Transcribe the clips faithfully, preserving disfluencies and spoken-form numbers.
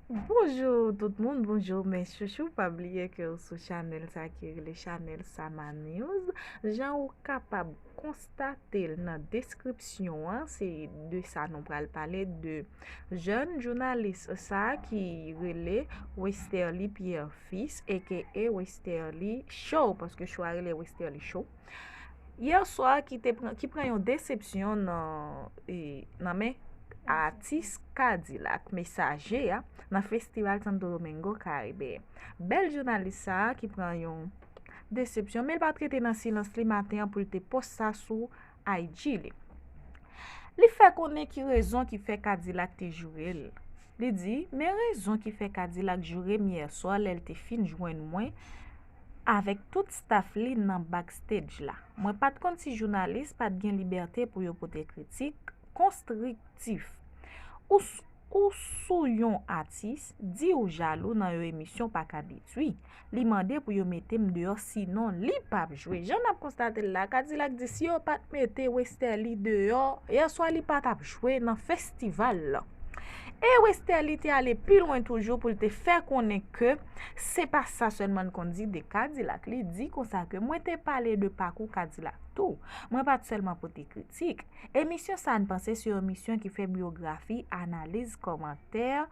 Bonjou tout moun, bonjou mes chouchous. Pa bliye ke w sou chanèl sa ki rele chanèl Sama News. Jan ou kapab konstate l nan deskripsyon an, se de sa nou pral pale, de jèn jounalis sa ki rele Westerlie Pierre Fils, aka Westerlie Show, paske show a rele Westerlie Show. Yè swa ki te pran, ki pran yon desepsyon nan, e, nan men atis Kadilak Mesaje a nan festival Santo Domingo Caribe. Bèl jounalis sa a ki pran yon desepsyon, men l pa t rete nan silans li maten an pou l te post sa sou I G li. Li fè konnen ki rezon ki fè Kadilak te joure l. Li di, men rezon ki fè Kadilak joure m yè swa lè l te fin jwenn mwen avèk tout staff li nan backstage la. Mwen pa t konn si jounalis pa t gen libète pou yo pote kritik konstriktif. Ou, s- ou sou yon atis, di ou jalou nan yon emisyon pa ka detwi. Li mande pou yo mete m deyò, sinon li p ap jwe. Jan n ap konstate l la, Kadilak di si yo pa t mete Westerlie deyò, yè swa li pa t ap jwe nan festival lan. E Westerlie te ale pi lwen toujou pou l te fè konnen ke se pa sa sèlman l konn di de Kadilak. Li di konsa ke mwen te pale de pakou Kadilak tou. Mwen pa t sèlman pote kritik. Emisyon Sa N Panse se yon emisyon ki fè biyografi, analiz, kòmantè,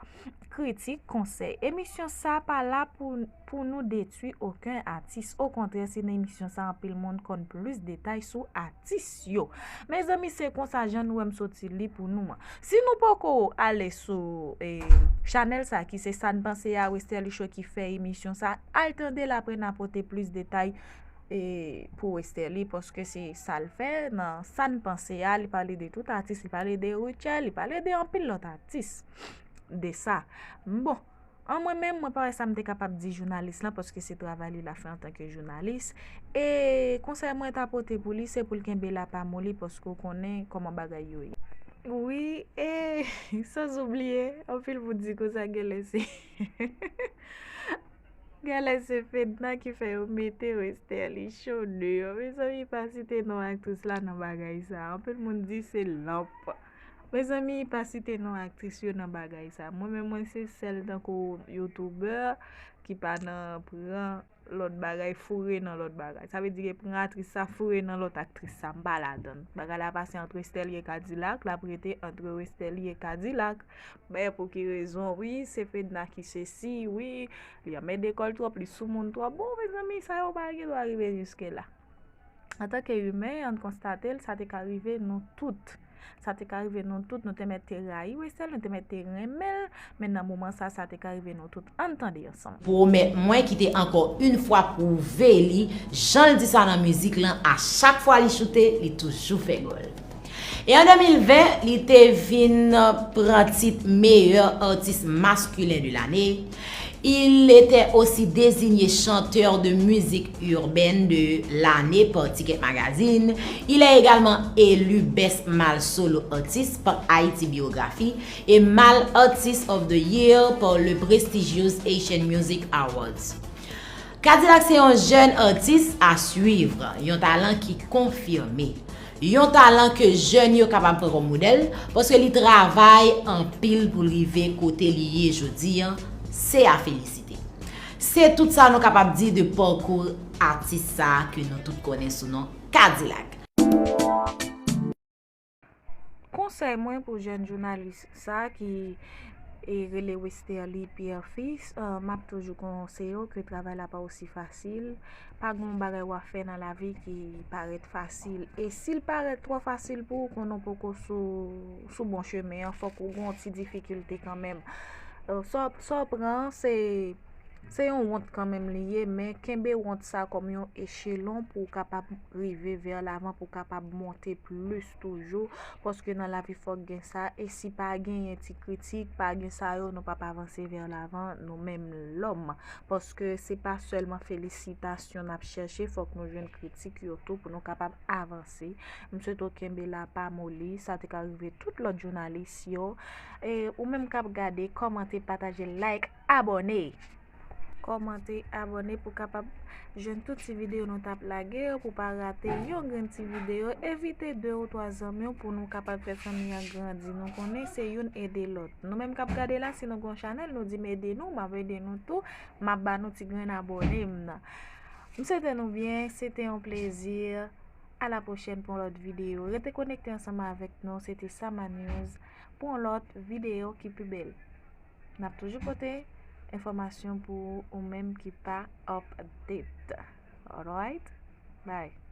kritik, konsèy. Emisyon sa pa la pou, pou nou detwi okenn atis. Okontrè, se nan emisyon sa anpil moun konn plis detay sou atis yo. Mezanmi, se konsa jan nou wè m soti li pou nou an. Si nou poko ale sou, e, chanèl sa ki se Sa N Panse a, Westerlie Show ki fè emisyon sa, al tande l apre n a pote plis detay, e, pou Westerlie, paske se sa l fè nan Sa N Panse a, li pale de tout atis, li pale de Rutshelle, li pale de anpil lòt atis de sa. Bon, an mwen menm, mwen pa wè sa m te kapab di jounalis lan, paske se travay li l ap fè antanke jounalis. E konsèy mwen ta pote pou li, se pou l kenbe la pa moli, paske w konnen kòman bagay yo ye. Wi, e sans oubliye, anpil moun di konsa genlè se genlè se Fedna ki fè yo mete Westerlie Show deyò. Mezanmi, pa site non aktris la nan bagay sa. Anpil moun di se lanp. Mezanmi, pa site non aktris yo nan bagay sa. Mwen menm, mwen se sèl tankou youtubè ki pa nan pran lòt bagay, foure nan lòt bagay. Sa vle di ke pran aktris sa, foure nan lòt aktris sa, m pa ladann. Bagay la pase ant Westerlie e Kadilak, l ap rete ant Westerlie e Kadilak. Men pou ki rezon, wi, se Fedna ki sesi, wi, li anmède kò l twòp, li sou moun twòp. Bon, mezanmi, sa yo pa gen dwa rive jiske la. Antanke imen, ann konstate l, sa te ka rive nou tout. Sa te ka rive nou tout, nou te mèt te rayi Westerlie, nou te mèt te renmen l, men nan moman sa, sa te ka rive nou tout. Ann tande ansanm. Pwomèt mwen ki te ankò yon fwa pwouve li, jan l di sa nan mizik lan, a chak fwa li choute, li toujou fè gòl. E an de mil ven, li te vin pran tit Meilleur Artiste Masculin de l'année. Il était aussi désigné chanteur de musique urbaine de l'année par Ticket Magazine. Il est également élu Best Male Solo Artist par Haïti Biographie et Male Artist of the Year par le prestigious Asian Music Awards. Kadilak se yon jèn atis a swiv, yon talan ki konfime. Yon talan ke jèn yo kapab pran kòm modèl, paske li travay anpil pou l rive kote li ye jodi an, se a felisite. Se tout sa nou kapab di de pakou atis sa a ke nou tout konnen sou non Kadilak. Konsèy mwen pou jèn jounalis sa ki, e, rele Westerlie Pierre Fils, e, m ap toujou konseye w ke travay la pa osi fasil. Pa gen yon bagay w ap fè nan lavi ki parèt fasil. E si l parèt twò fasil pou ou, konnen w poko sou, sou bon chemen an, fòk ou gen yon ti difikilte kanmenm. E, sa w, sa w pran an, se, se yon wont kanmenm li ye, men kenbe wont sa kòm yon echelon pou w kapab rive vè lavan, pou w kapab monte plis toujou, paske nan lavi fòk gen sa, e si pa genyen ti kritik, pa gen sa yo, nou p ap avanse vè lavan, nou menm lòm, paske se pa sèlman felisitasyon n ap chèche, fòk nou jwenn kritik yo tou pou nou kapab avanse. M swete w kenbe la, pa moli, sa te ka rive tout lòt jounalis yo. E ou menm k ap gade, kòmante, pataje, like, abòne. kòmante, abòne pou kapab jwenn tout ti videyo nou t ap lage yo, pou pa rate yon grenn ti videyo. Envite de ou twa zanmi w pou nou kapab fè fanmi an grandi. Nou konnen se youn ede lòt. Nou menm k ap gade la, si nou gen yon chanèl, nou di m ede nou, m ap ede nou tou, m ap ba nou ti grenn abòne m nan. M swete nou byen, se te yon plezi. A la pwochèn pou yon lòt videyo. Rete konekte ansanm avèk nou. Se te Sama News pou yon lòt videyo ki pi bèl. N ap toujou pote enfòmasyon pou ou menm ki pa update. Alright? Bye.